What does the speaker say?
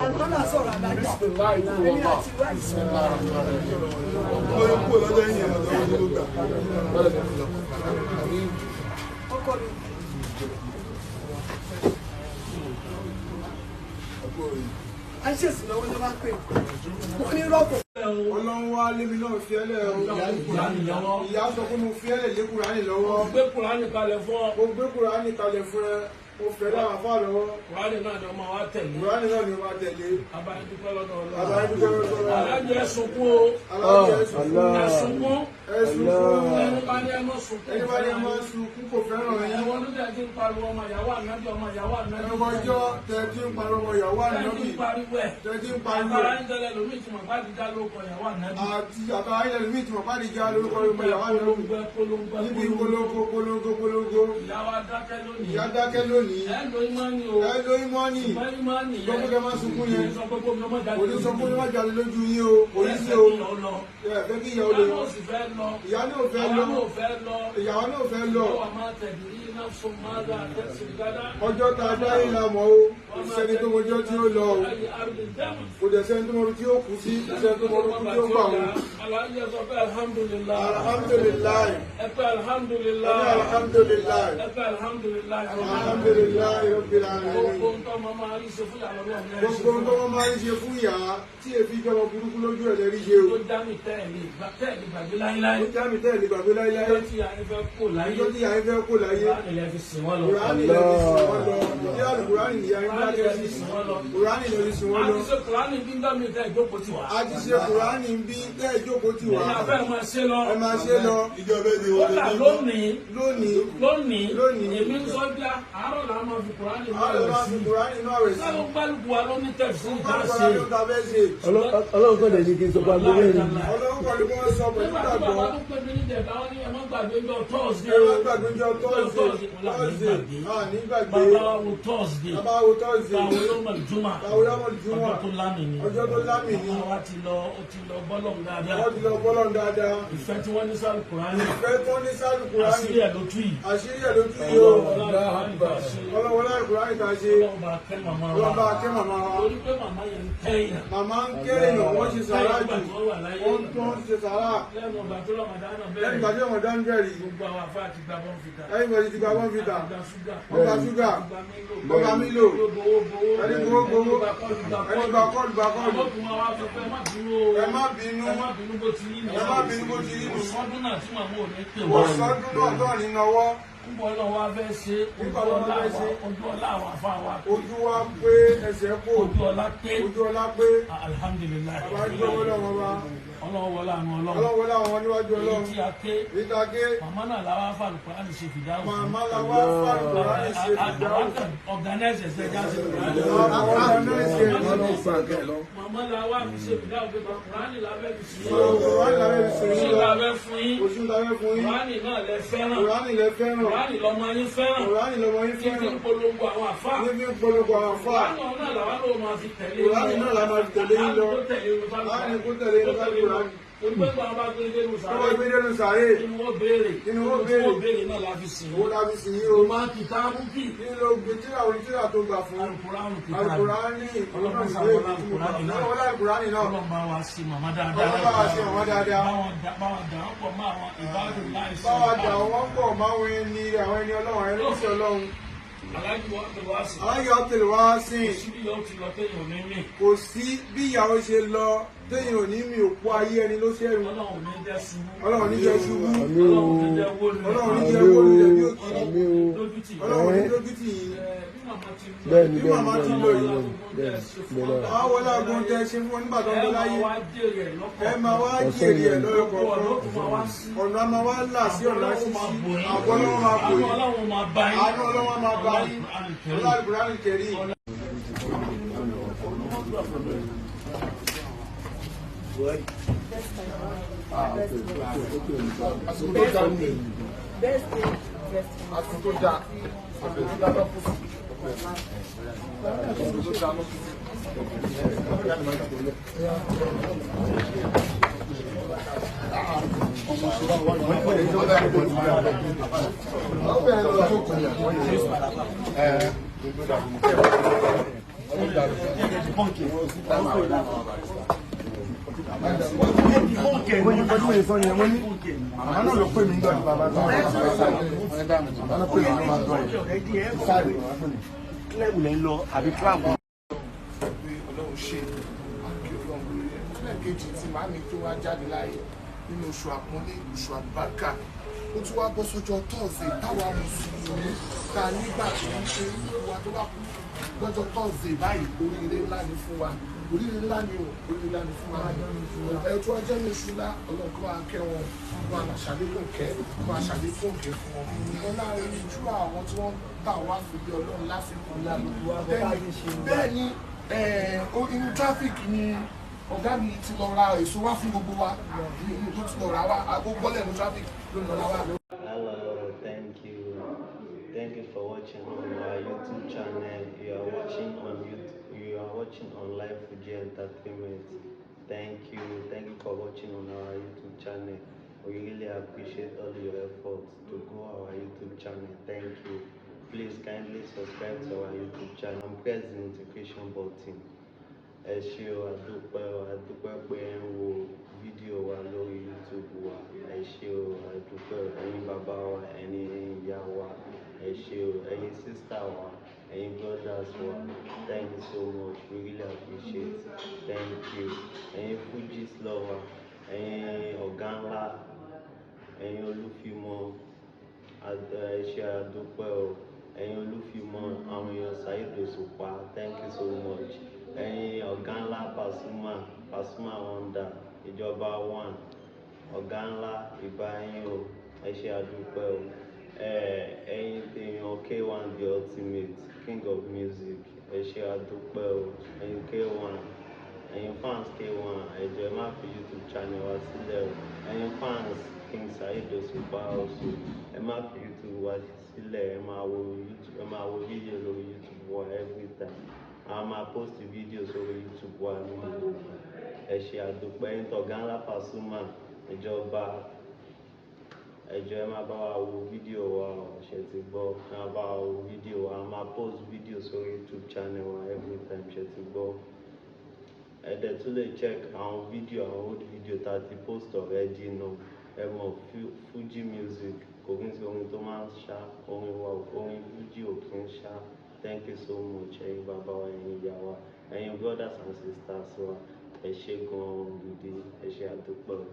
Àgbọ̀nà sọ̀rọ̀ àdájọ́. Èmi àti rice. Mo kú lọ́jọ́ yìí ọ̀dọ́ wọn ló gbà. Ọkọ mi. À ń ṣèṣì lọ́wọ́ ló máa ń pè. Wọ́n ní rọ́pò. Ọlọ́run wá lémi náà fi ẹ́lẹ̀ o. Ìyá sọ pé mo fi ẹ́lẹ̀ lé Kùránì lọ́wọ́. Gbé Kùránì kalẹ̀ fún ọ. Mo gbé Kùránì kalẹ̀ fún ẹ. Mo fẹ́ dáhùn afá lọ́wọ́. Kùránì náà ni ọmọ wa tẹ̀lé. Kùránì náà ni mo máa tẹ̀lé. Abayé dúpẹ́ lọ́dọ̀ Ọlọ́run. Bàbá yín dúpẹ́ lọ́dọ̀ Ọlọ́run. Alájọ ẹ sunkún o. Aláàjì ẹ sunkún. Ẹ sunkún. Ẹ sunkún. Ẹni bá ní ẹ má sunkún. Ẹni bá ní ẹ máa sunkún kò fẹ́ràn yín. Ẹ̀wọ̀n ló dẹ̀ ti ń pariwo ọmọ ìyàwó ànábì, ọmọ ìyàwó ànábì. Ẹ̀wọ̀n ọjọ́ tẹ tí ń pariwo ọmọ ìyàwó Ẹ ti ànábì. ń pariwo ẹ̀. Tẹ tí ń pariwo. Àtàrà ń tẹ́lẹ̀ lómi ìtumọ̀ bá ti dá lóko ìyàwó ànábì. Àti àtàrà ilẹ̀ lómi ìtumọ̀ bá ti já lórúkọ ọmọ ìyàwó ànábì. Polongo polongo Níbi polongo. polongo polongo polongo. Ìyá wa dákẹ́ lónìí. Ìyá dákẹ́ lónìí. Ẹ lo ìmánì o. Ẹ lóyún mọ́nì. Ṣùgbọ́n ìmánì yẹn. Gbogbo kẹ máa sunkún yẹn. Kò ní sọ pé kó mi ọmọ jáde. Kò ní sọ pé wọ́n jáde lójú yín o. Kò ní sí o. Ẹ fẹ́ kí ìyá ó lè. Ìyá náà sì fẹ́ lọ. Ìyá náà fẹ́ Àwa lọ. náà fẹ́ lọ. Ìyàwó náà fẹ́ lọ. Ìwọ máa tẹ̀lé iná fún Mada tẹ̀sí gádá. Ọjọ́ tá a dá yín la mọ̀ o. Kò sẹ́ni tó mọjọ́ tí ó lọ o. Kò dẹ̀ sẹ́ni tó mọ ibi tí ó kú sí. Kò sẹ́ni tó mọ ibi tí ó gbà o. Aláyé sọ pé alhamdulilayi. Alhamdulilayi. Ẹ pé alhamdulilayi. Alhamdulilayi. Ẹ pé alhamdulilayi. Alhamdulilayi Rabbil alamin. Gbogbo ń tọ́ ọmọ máa rí ṣe fún ìyàwó náà ní ẹ̀ṣin. Gbogbo ohun tó wọ́n máa ń ṣe fún ìyá tí èfi ìjọba burúkú lójú ẹ̀ lẹ́rí ṣe o. Tó dá mi tẹ́ẹ̀lì gbàgbé láíláí. Ó já mi tẹ́lẹ̀ gbàgbé láíláí. Ìjọ tí a fẹ́ kó láyé. Ìjọ tí ìyá yín fẹ́ kó láyé. Kùránì lẹ fi sìn wọ́n lọ. Kùránì lẹ fi sìn wọ́n lọ. Ìdí àlùkùránì ìyá yín Kùránì dákẹ́ lẹ fi sí. sìn wọ́n lọ. Kùránì lẹ fi sìn wọ́n A lọ. ti ṣe Kùránì bí ń dá mi tẹ́ ìjókòó tiwa. A ti ṣe Kùránì ń bí tẹ́ ìjókòó tì wá. Ẹ̀yin afẹ́ máa ṣe lọ. Ẹ máa ṣe lọ Kódà lónìí, lónìí. lónìí, Lónìí. èmi ń sọ bí àárọ̀ là máa fi Kùránì A máa lè rẹ̀ máa sí. fi Kùránì inú àwẹ̀ sí. Sáré gbálùkù wa ló ní tẹ̀sí ìta Kùránì ṣe. ló ta fẹ́ ṣe. Ọlọ́run kọ́ dẹ̀ ní kí n sọ pé agbóhùn ẹ̀rín. Ọlọ́run kọ́ ni wọ́n sọ pẹ̀lú Nígbà tí gbàgbọ́. bàbá tó pè mí níjẹ̀ta, wọ́n ní ẹ má gbàgbé ọjọ́ Thursday Ẹ o. má gbàgbé ọjọ́ Thursday. Thursday, Thursday. A ní gbàgbé. Bàbá wa wo Thursday. Bàbá wo Thursday. Bàbá wo yóò mọ̀ Juma. Bàbá yóò mọ̀ Juma. Ọjọ́ tó lámì ni. Ọjọ́ tó lámì ni. Bàbá wa ti lọ, ó ti lọ bọ́lọ̀ dáadáa. Wọ́n ti lọ bọ́lọ̀ dáadáa. Ìfẹ́ tí wọ́n ní sálù Kùránì. Ìfẹ́ tó ní sálù Kùránì. Àṣírí ẹ̀ ló tú yìí. Àṣírí ẹ̀ ló tú yìí o. Ọlọ́wọ́ láì Kùránì ta ṣe. Ọlọ́run bá kẹ́ màmá wa. Ọlọ́run bá kẹ́ màmá wa. Torí pé màmá yẹn ń kẹ́yìn. Màmá ń kéré yàn, wọ́n ṣe sàrà jù. Wọ́n tó ń ṣe sàrà. Lẹ́nu ọgbà tó Ramadan Lẹ́yìn bẹ̀rẹ̀. ìgbà tí Ramadan bẹ̀rẹ̀, Gbogbo àwọn afá ti gba bọ́ǹfìtà. lẹ́yìn ìgbà tí ti gba bọ́ǹfìtà, Gba ṣúgà. wọ́n gba ṣúgà, Gba mílò. wọ́n gba mílò, Gbowó gbowó. ẹni gbowó gbowó, Ẹni gba kọ́ọ̀lù gba ẹni gba kọ́ọ̀lù gba kọ́ọ̀lù. Àwọn òkú máa wá sọ pé ẹ má bínú o. Ẹ má bínú, Ẹ má bínú bó ti rí nù. ẹ má bínú bó ti rí nù. Kò sọ́dún náà tí màmá ò ní pè Kò wá. sọ́dún náà tán ní nọwọ́. Púpọ̀ Ọlọ́run wá fẹ́ ṣe ojú Púpọ̀ Ọlọ́run ọlá fẹ́ ṣe. ojú ọlá àwọn afá wa. Ojú wa pé ẹsẹ̀ kò, Ojú ọlá pé. ojú ọlá pé, Alhamdulilayi. bàbá dúró lọ́wọ́ wa. Ọlọ́run wọlé àwọn ọlọ́run. Ọlọ́wọ́ láwọn níwájú Èyí Ọlọ́run. tí a ké. Ìtàgé, Màmá náà làwọn afáàlùkọ́ á lè ṣe fìdáwò. màmá la wá fáàlù Kùránì ṣe fìdáwò. Organize ẹsẹ̀ já ṣe fìdáwò. Àwọn ọ̀gánáìsì ẹ̀. Ọlọ́run fún àgẹ́ lọ. Màmá la wá fi ṣe fìdáwò pé Kùránì la fẹ́ fi ṣe. Kùránì la fẹ́ fi sìn Kùránì yín lọ. la fẹ́ fún yín. Oṣù la fẹ́ fún yín. Kùránì náà lẹ fẹ́ràn. Kùránì lẹ fẹ́ràn. Kùránì lọmọ yín fẹ́ràn. Kùránì lọmọ yín Kí fi fẹ́ràn. ń polongo àwọn àfáà. Ní fi ń polongo àwọn àfáà. Kùránì náà làwọn náà máa fi tẹ̀lé. Kùránì náà la máa fi tẹ̀lé yín lọ. Kó tẹ̀lé yín lọ. Kùránì kó tẹ̀lé yín lọ Kùránì. Torí pé bàbá bá gbé dé Tó bá sàárè. gbé dénú sàárè, Inú wọn béèrè. Inú wọn béèrè. Inú wọn béèrè náà la fi sìn. owó la fi sìn yín o. Máa kìtàbù kì. Kí ló gbé tíra orí tíra tó gbà fún? Alukuraanu kìtàbù. Alukùránì, Ọlọ́run sàwọn Alukuraani náà. Ọlọ́run Alukùránì náà. Ọlọ́run bá wa sí màmá dáadáa. Ọlọ́run bá wa sí màmá dáadáa. Báwa dà wọ́n pọ̀ mọ́ àwọn ìbádùn láìsí. Báwa dà wọ́n pọ̀ máwọn ẹni àwọn ẹni Ọlọ́run, ẹni sí Ọlọ́run. Aláàjì wa ti wá sí. Aláyọ̀ Abdul Wasiu. Síbí yóò ti lọ téèyàn ní mí. Kò sí bí ìyàwó ṣe lọ téèyàn ò ní mi òkú ayé ẹni ló ṣẹ́rù. Ọlọ́run ò ní jẹ́ ṣubú. Ọlọ́run ní jẹ́ ṣubú. Ọlọ́run ò ní jẹ́ wó lulẹ̀. Ọlọ́run ní jẹ́ wó lulẹ̀ bí ògiri. Àmín o. Lójú tì. Ọlọ́run ní dójú tì yín. Bí màmá ti lọ. Bẹ́ẹ̀ni Bí bẹ́ẹ̀ni màmá ti bẹ́ẹ̀ni lọ yìí. bẹ́ẹ̀ni bẹ́ẹ̀ni. Àwọn wọlé agun tẹ ṣe fún wọn nígbà tó ń bẹ Ẹ máa láyé. wá jèrè ẹ̀ lọ́kọ̀ọ̀kan. Ẹ máa wá jèrè ẹ̀ lọ́yọ̀ Gbogbo ọ̀nà ó kọ̀ọ̀kan. tún máa wá sí. Ọ̀nà máa wá là sí ọ̀nà ṣíṣí. Àbọ̀ Ọlọ́run máa bò Àánú yín. Ọlọ́run máa bá yín. Àánú Ọlọ́run máa bá yín. Ọlá Al-Qur'an Al-Karim. Best day, best day. Àsìkò tó dáa, àsìkò tó dáa lọ́kùn sí. Àsìkò tó dáa lọ́kùn sí. Wọ́n ní kọ́jú ìsọ yẹn, wọ́n ní màmá náà ló pè mí nígbà tí bàbá tó wà. Màmá náà pè mí nígbà tó wà. Sáré màmá pè mí. Kílẹ̀bù lẹ́ ń lọ àbí club? Pé Ọlọ́run ṣe àkí Ọlọ́run lórí ẹ̀. Lẹ́ẹ̀kejì tí màámi tó wá jáde láyé nínú oṣù àpọ́nlé, oṣù àlùbáríkà, ó tún wá bọ́ sọ́jọ́ Thursday táwa mùsùlùmí ta nígbà tó ń ṣe wa tó bá kú lọ́jọ́ Thursday báyìí, oríire ńlá ni fún wa, oríire ńlá ni o, oríire ńlá ni fún wa. Ẹ tó wá jẹ́ ní oṣù ńlá, Ọlọ́run kó máa kẹ́ wọn, kó máa ṣàlékún kẹ́, kó máa ṣàlékún kẹ́ fún wọn. Wọn láàrin ojú àwọn tí wọ́n tà wá fi bí Ọlọ́run lásìkò bẹ́ẹ̀ ni inú traffic ni ọ̀gá mi ti lọ ra èso wá fún gbogbo wa tó ti lọ rà wá, ó bọ́lẹ̀ ní traffic ló lọ rà wá. Hello, thank you. Thank you for watching on our YouTube channel. You are watching on YouTube. You are watching on Live Fuji Entertainment. Thank you. Thank you for watching on our YouTube channel. We really appreciate all your efforts to grow our YouTube channel. Thank you. Please kindly subscribe to our YouTube channel and press the notification button. Ẹ ṣé o, àdúpẹ́ o, àdúpẹ́ pé ẹ ń wo fídíò wa lórí YouTube wa. Ẹ ṣé o, àdúpẹ́ o, ẹ̀yin bàbá wa, ẹ̀yin ìyá wa, ẹ ṣé o, ẹ̀yin sister wa, ẹ̀yin brothers wa. Thank you so much, we really appreciate. Thank you. Ẹ̀yin Fuji lover, ẹ̀yin ọ̀gá ńlá, ẹ̀yin olúfimọ́, ẹ ṣé, àdúpẹ́ o, ẹ̀yin olúfimọ́, àwọn èèyàn Saheed Òṣùpá, thank you so much. Ẹ̀yin ọ̀gá ńlá Pasuma, Pasuma Wonder, ìjọba one, ọ̀gá ńlá, ìbá yín o, ẹ ṣé, àdúpẹ́ o. Ẹ̀yin tèèyàn K1 the Ultimate, king of music, ẹ ṣé, àdúpẹ́ o. Ẹ̀yin K1, ẹ̀yin fans K1, ẹ jọ̀ọ́, ẹ má fi YouTube channel wa sílẹ̀ o. Ẹ̀yin fans King Saheed Òṣùpá also, ẹ má fi YouTube wa sílẹ̀. Ẹ máa wo YouTube, ẹ máa wo fídíò lórí YouTube wa every time. A máa post fídíò sórí YouTube wa ní gbogbo ìgbà. Ẹ ṣé, àdúpẹ́. Ẹ̀yin tọ̀gá ńlá Pasuma, ìjọba, ẹ jọ̀ọ́, ẹ máa bá wa wo fídíò wa o. Ṣe ti gbọ́? Ẹ máa bá wa wo fídíò wa. A máa post fídíò sórí YouTube channel wa every time. Ṣe ti gbọ́? Ẹ dẹ̀ tún lè check àwọn fídíò, àwọn old video tá a ti post already náà. Ẹ mọ̀, Fuji music kò kí n ṣe orin tó máa ń ṣá. Orin wa, orin Fuji ò kí ń ṣá. Thank you so much, ẹ̀yin bàbá wa, ẹ̀yin ìyá wa, ẹ̀yin brothers and sisters wa. Ẹ ṣé gan-an gidi. Ẹ ṣé, àdúpẹ́ o.